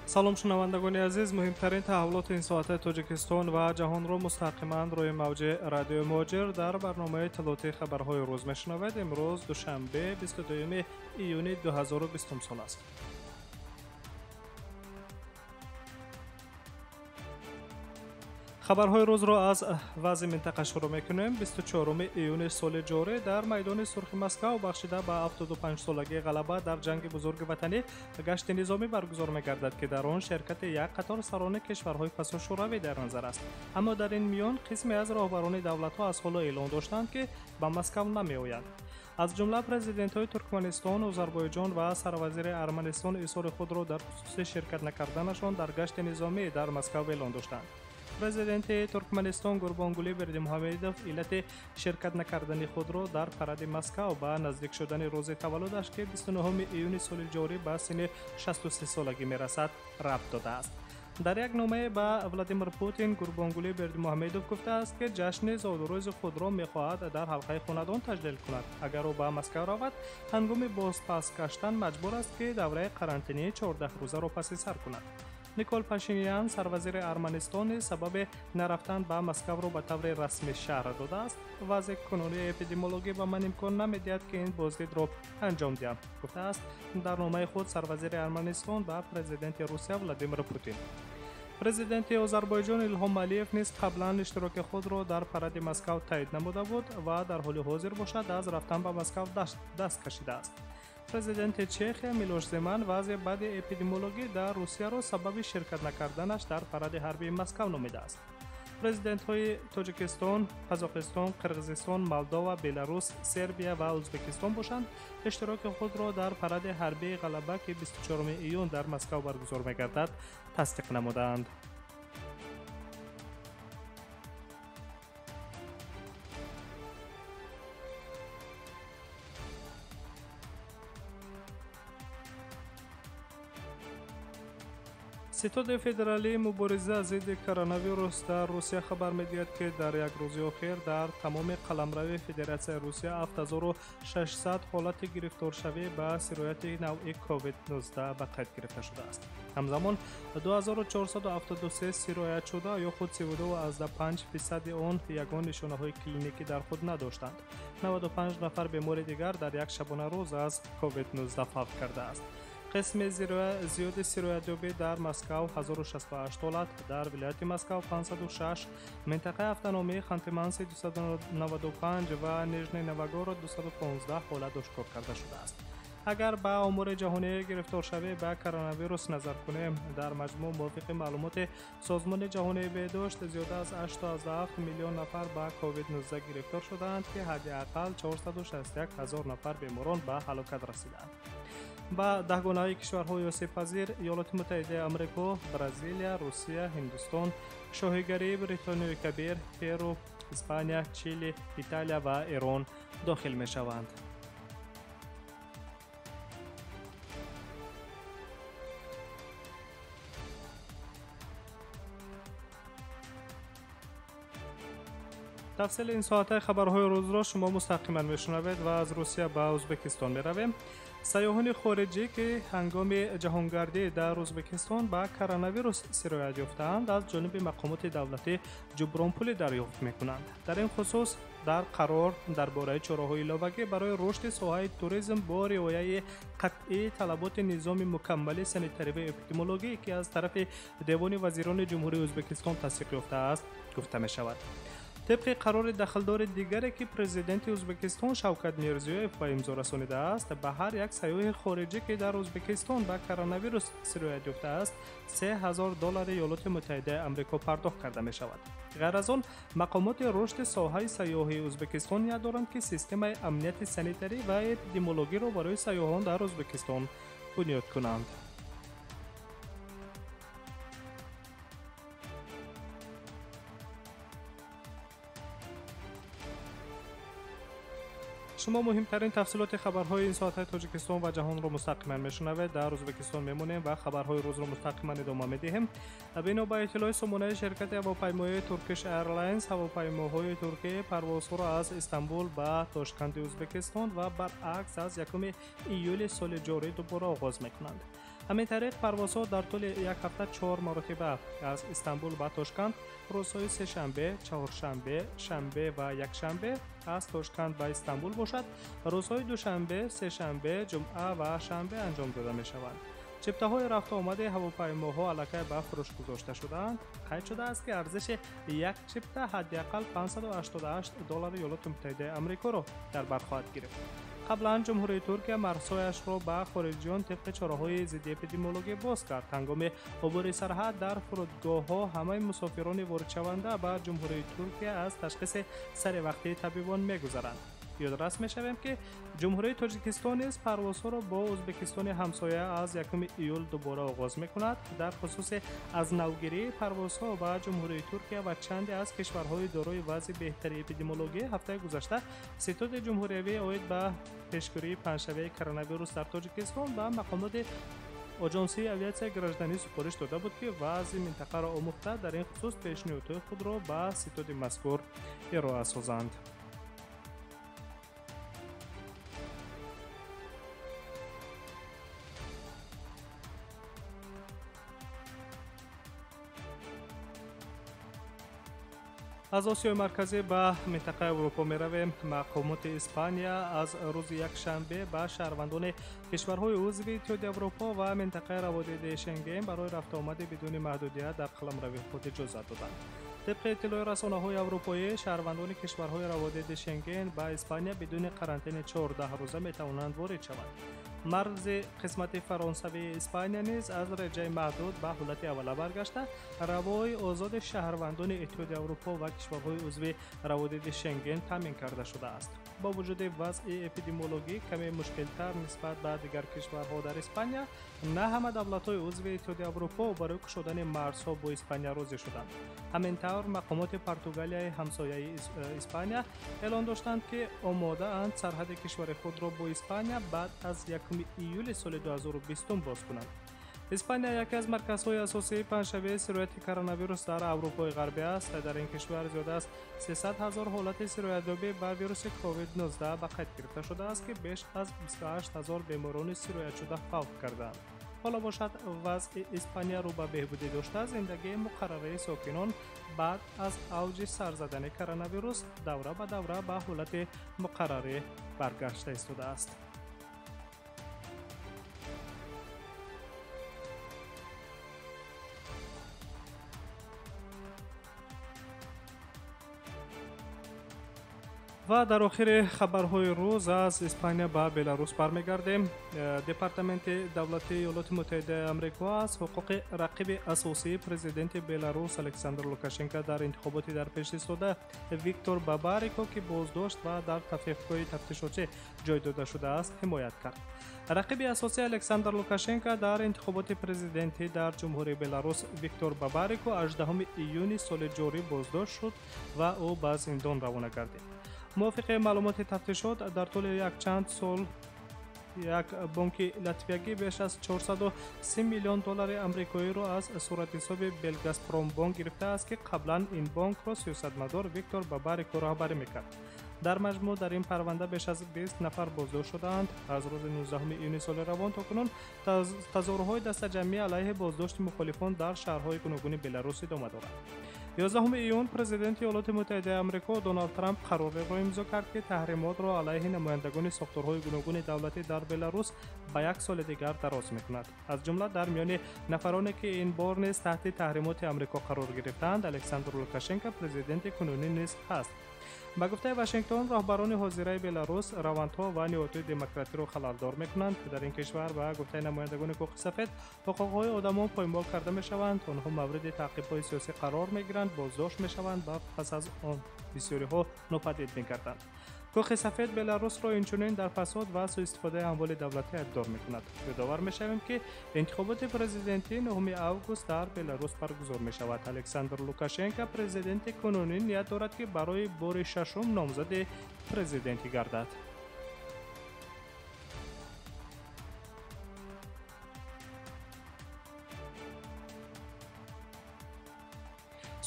Салом шунавандагони азиз, муҳимтарин таҳаввулоти ин соатаи Тоҷикистон ва ҷаҳонро мустақиман рӯи мавҷи радиои Муҳоҷир дар барномаи иттилоотии хабарҳои рӯз мешунавед. Имрӯз душанбе, 22 июни 2020 сол аст. Хабарҳои рӯзро аз вазъи минтақа шурӯъ мекунем. 24 июни соли ҷорӣ дар майдони Сурхи Москав бахшида ба 75-солагии ғалаба дар ҷанги бузурги ватанӣ гашти низомӣ баргузор мегардад, ки дар он ширкати як қатор сарони кишварҳои пасушӯравӣ дар назар аст. Аммо дар ин миён қисме аз роҳбарони давлатҳо аз ҳоло эълон доштанд, ки ба Москав намеоянд. Аз ҷумла президентҳои Туркманистон, Озарбойҷон ва сарвазири Арманистон изҳори худро дар хусуси ширкат накарданашон дар гашти низомӣ дар Москав эълон доштанд. Президенти Туркманистон Гурбонгулӣ Бердимуҳамедов иллати ширкат накардани худро дар паради Москав ба наздик шудани рӯзи таваллудаш, ки 29 июни соли ҷорӣ ба синни 63 солагӣ мерасад, рабт додааст. Дар як номае ба Владимир Путин Гурбонгулӣ Бердимуҳамедов гуфтааст, ки ҷашни зодрӯзи худро мехоҳад дар ҳалқаи хонадон таҷлил кунад. Агар ӯ ба Москав равад, ҳангоми бозпас гаштан маҷбур аст, ки давраи қарантинии 14 рӯзаро паси сар кунад. Никол Пашинян, сарвазири Арманистон, низ сабаби нарафтан ба Москавро ба таври расмӣ шарҳ додааст. Вазъи кунунии эпидемиологӣ ба ман имкон намедиҳад, ки ин боздидро анҷом диҳам, гуфтааст дар номаи худ сарвазири Арманистон ба президенти Русия Владимир Путин. Президенти Озарбойҷон Илҳом Алиев низ қаблан иштироки худро дар паради Москав таъид намуда буд ва дар ҳоли ҳозир бошад аз рафтан ба Москав даст кашидааст. Президенти Чехия Милош Земан вазъи бади эпидемиологӣ дар Русияро сабаби ширкат накарданаш дар паради ҳарбии Москав номидааст. Президентҳои Тоҷикистон, Қазоқистон, Қирғизистон, Молдова, Беларус, Сербия ва Ӯзбекистон бошанд, иштироки худро дар паради ҳарбии ғалаба, ки 24 июн дар Москав баргузор мегардад, тасдиқ намудаанд. Ситоди федералии мубориза зидди коронавирус дар Русия хабар медиҳад, ки дар як рӯзи охир дар тамоми қаламрави Федератсияи Русия 7600 ҳолати гирифторшавӣ ба сирояти навъи COVID-19 ба қайд гирифта шудааст. Ҳамзамон 2473 сироятшуда ё худ 32,5 фисади он ягон нишонаҳои клиникӣ дар худ надоштанд. 95 нафар бемори дигар дар як шабонарӯз аз COVID-19 фавт кардааст. Қисми зиёди сироятёбӣ дар Москав 1068 ҳолат, дар вилояти Москав 506, минтақаи автономии Ханты-Манси 295 ва Нижний Новгород 215 ҳолат ошкор карда шудааст. Агар ба омори ҷаҳонии гирифторшавӣ ба коронавирус назар кунем, дар маҷмӯъ мувофиқи маълумоти Созмони ҷаҳонии беҳдошт зиёда аз 8,7 миллион нафар ба COVID-19 гирифтор шудаанд, ки ҳадди ақал 461 ҳазор нафар беморон ба ҳалокат расидаанд. Ба даҳгонаҳои кишварҳои осебпазир Иёлоти Муттаҳидаи Амрико, Бразилия, Русия, Ҳиндустон, Шоҳигарии Бритониёи Кабир, Перу, Испания, Чили, Италия ва Эрон дохил мешаванд. Тафсили ин соатаи хабарҳои рӯзро шумо мустақиман мешунавед ва аз Русия ба Ӯзбекистон меравем. Сайёҳони хориҷӣ, ки ҳангоми ҷаҳонгардӣ дар Ӯзбекистон ба коронавирус сироят ёфтаанд, аз ҷониби мақомоти давлатӣ ҷубронпулӣ дарёфт мекунанд. Дар ин хусус дар қарор дар бораи чораҳои иловагӣ барои рушди соҳаи туризм бо риояи қатъии талаботи низоми мукаммали санитариву эпидемиологӣ, ки аз тарафи Девони вазирони Ҷумҳурии Ӯзбекистон тасдиқ ёфтааст, гуфта мешавад. Тибқи қарори дахлдори дигаре, ки президенти Ӯзбекистон Шавкат Мирзиёев ба имзо расонидааст, ба ҳар як сайёҳи хориҷӣ, ки дар Ӯзбекистон ба коронавирус сироят ёфтааст, 3000 доллари Иёлоти Муттаҳидаи Амрико пардохт карда мешавад. Ғайр аз он, мақомоти рушди соҳаи сайёҳии Ӯзбекистон ният доранд, ки системаи амнияти санитарӣ ва эпидемиологиро барои сайёҳон дар Ӯзбекистон бунёд кунанд. Шумо муҳимтарин тафсилоти хабарҳои ин соатҳои Тоҷикистон ва ҷаҳонро мустақиман мешунавед. Дар Ӯзбекистон мемонем ва хабарҳои рӯзро мустақиман идома медиҳем. Бино ба иттилои сомонаи ширкати ҳавопаймоии Turkish Airlines, ҳавопаймоҳои Туркия парвозҳоро аз Истанбул ба Тошканди Ӯзбекистон ва баръакс аз 1 июли соли ҷорӣ дубора оғоз мекунанд. Ҳамин тариқ парвозҳо дар тӯли як ҳафта 4 маротиба аз Истанбул ба Тошканд рӯзҳои сешанбе, чаҳоршанбе, шанбе ва якшанбе, аз Тошканд ба Истанбул бошад рӯзҳои душанбе, сешанбе, ҷумъа ва шанбе анҷом дода мешаванд. Чиптаҳои рафтуомади ҳавопаймоҳо аллакай ба фурӯш гузошта шудаанд. Қайд шудааст, ки арзиши як чипта ҳадди ақал $588 Иёлоти Муттаҳидаи Амрикоро дар бар хоҳад гирифт. Қаблан Ҷумҳурии Туркия марзҳояшро ба хориҷиён тибқи чораҳои зидди эпидемиологӣ боз кард. Ҳангоми убури сарҳад дар фурудгоҳҳо ҳамаи мусофирони воридшаванда ба Ҷумҳурии Туркия аз ташхиси саривақтии табибон мегузаранд. Ёдрас мешавем, ки Ҷумҳурии Тоҷикистон низ парвозҳоро бо Ӯзбекистони ҳамсоя аз 1 июл дубора оғоз мекунад. Дар хусуси аз навгирии парвозҳо ба Ҷумҳурии Туркия ва чанде аз кишварҳои дорои вазъи беҳтари эпидемиологӣ ҳафтаи гузашта Ситоди ҷумҳуриявӣ оид ба пешгирии паҳншавии коронавирус дар Тоҷикистон ба мақомоти Оҷонсии авиатсияи гражданӣ супориш дода буд, ки вазъи минтақаро омӯхта, дар ин хусус пешниҳодҳои худро ба ситоди мазкур ироа созанд. Аз Осиёи Марказӣ ба минтақаи Аврупо меравем. Мақомоти Испания аз рӯзи якшанбе ба шаҳрвандони кишварҳои узви Иттиҳоди Аврупо ва минтақаи раводиди Шенген барои рафтуомади бидуни маҳдудият дар қаламрави худ иҷозат доданд. Тибқи иттилои расонаҳои аврупоӣ, шаҳрвандони кишварҳои раводиди Шенген ба Испания бидуни қарантини 14 рӯза метавонанд ворид шаванд. Марзи қисмати фаронсавии Испания низ аз реҷаи маҳдуд ба ҳолати аввала баргашта, равои озоди шаҳрвандони Иттиҳоди Аврупо ва кишварҳои узви раводиди Шенген таъмин карда шудааст. Бо вуҷуди вазъи эпидемиологӣ каме мушкилтар нисбат ба дигар кишварҳо дар Испания, на ҳама давлатҳои узви Иттиҳоди Аврупо барои кушодани марзҳо бо Испания розӣ шуданд. Ҳамин тавр мақомоти Португалияи ҳамсояи Испания эълон доштанд, ки омодаанд сарҳади кишвари худро бо Испания баъд аз 1 июли соли 2020 боз кунанд. Испания яке аз марказҳои асосии паҳншавии сирояти коронавирус дар Аврупои Ғарбӣ аст. Дар ин кишвар зиёда аз 300 ҳазор ҳолати сироятёбӣ ба вируси COVID-19 ба қайд гирифта шудааст, ки беш аз 28 ҳазор беморони сироятшуда фавт кардаанд. Ҳоло бошад вазъи Испания рӯ ба беҳбудӣ дошта, зиндагии муқаррарии сокинон баъд аз авҷи сар задани коронавирус давра ба давра ба ҳолати муқаррарӣ баргашта истодааст. Ва дар охири хабарҳои рӯз аз Испания ба Беларус бармегардем. Департаменти давлатии Иёлоти Муттаҳидаи Амрико аз ҳуқуқи рақиби асосии президенти Беларус Александр Лукашенко дар интихоботи дар пеш истода Виктор Бабарико, ки боздошт ва дар тавқифгоҳи тафтишотӣ ҷой дода шудааст, ҳимоят кард. Рақиби асосии Александр Лукашенко дар интихоботи президентӣ дар Ҷумҳурии Беларус Виктор Бабарико 18 июни соли ҷорӣ боздошт шуд ва ӯ ба зиндон равона гардид. Мувофиқи маълумоти тафтишот, дар тӯли якчанд сол як бонки латвиягӣ беш аз 430 миллион доллари амрикоиро аз суратҳисоби Белгазпромбонк гирифтааст, ки қаблан ин бонкро сиёсатмадор Виктор Бабарико роҳбарӣ мекард. Дар маҷмӯъ дар ин парванда беш аз 20 нафар боздошт шудаанд. Аз рӯзи 19 июни соли равон то кунун тазоҳурҳои дастаҷамъӣ алайҳи боздошти мухолифон дар шаҳрҳои гуногуни Беларус идома дорад. 11 июн президенти Иёлоти Муттаҳидаи Амрико Доналд Трамп қарореро имзо кард, ки таҳримотро алайҳи намояндагони сохторҳои гуногуни давлатӣ дар Беларус ба як соли дигар дароз мекунад. Аз ҷумла дар миёни нафароне, ки ин бор низ таҳти таҳримоти Амрико қарор гирифтаанд, Александр Лукашенко, президенти кунунӣ низ ҳаст. Ба гуфтаи Вашингтон, роҳбарони ҳозираи Беларус равандҳо ва ниҳодҳои демократиро халалдор мекунанд. Дар ин кишвар ба гуфтаи намояндагони Кӯхи Сафед ҳуқуқҳои одамон поймол карда мешаванд, онҳо мавриди таъқибҳои сиёсӣ қарор мегиранд, боздошт мешаванд ва пас аз он бисёриҳо нопадид мегарданд. Кӯхи Сафед Беларусро инчунин дар фасод ва суистифодаи амволи давлатӣ айбдор мекунад. Ёдовар мешавем, ки интихоботи президентӣ 9 август дар Беларус баргузор мешавад. Александр Лукашенко, президенти кунунӣ, ният дорад, ки барои бори шашум номзади президентӣ гардад.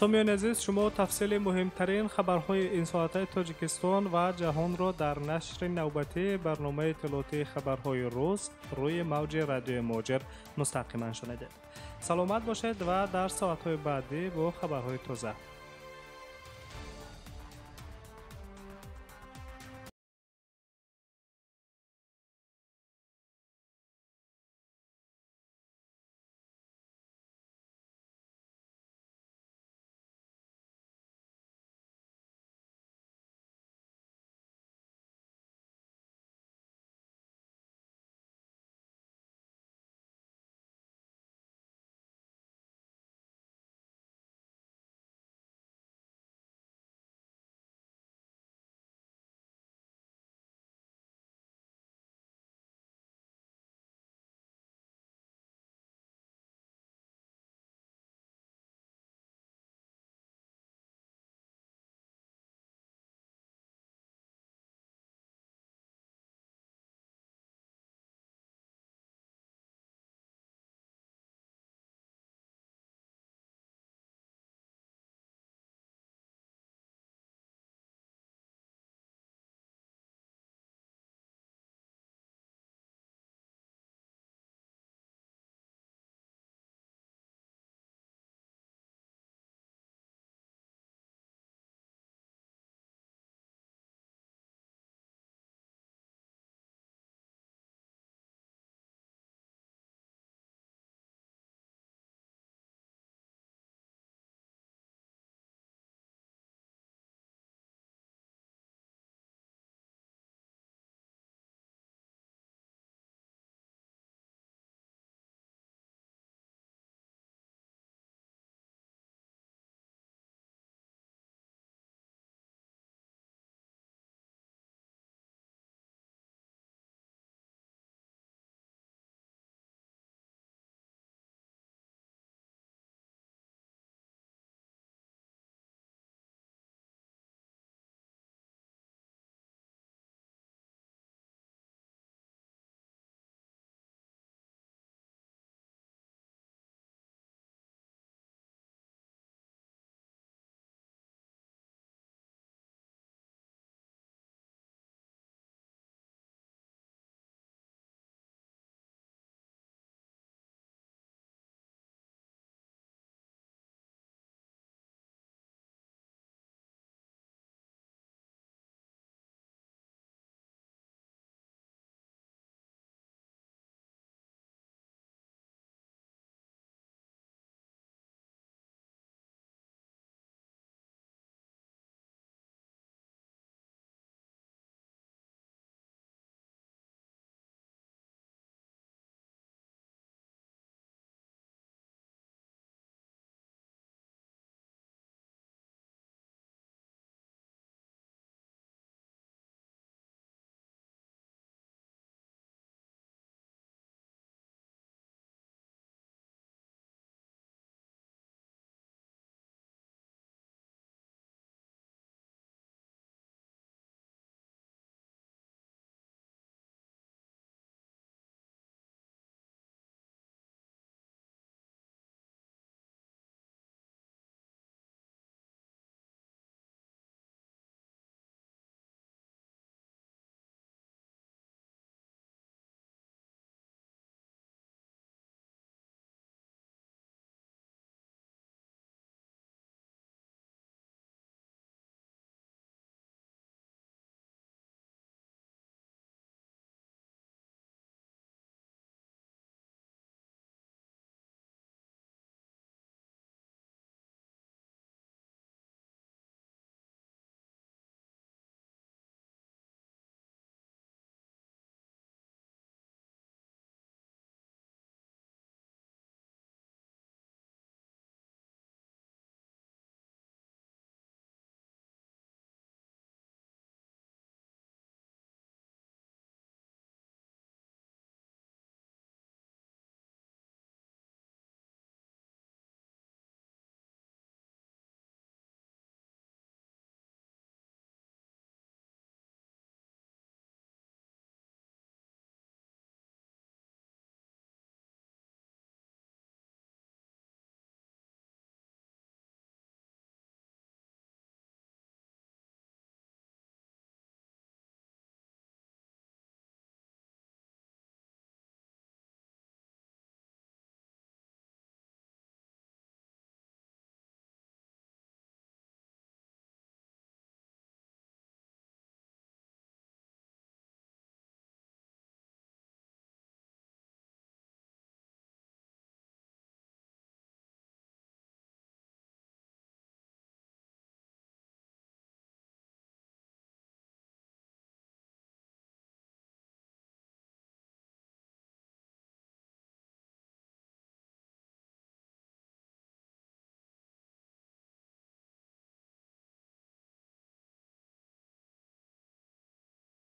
Сомиёни азиз, шумо тафсили муҳимтарин хабарҳои ин соатаи Тоҷикистон ва ҷаҳонро дар нашри навбатии барномаи иттилоотии хабарҳои рӯз рӯи мавҷи радиои Муҳоҷир мустақиман шунидед. Саломат бошед ва дар соатҳои баъдӣ бо хабарҳои тоза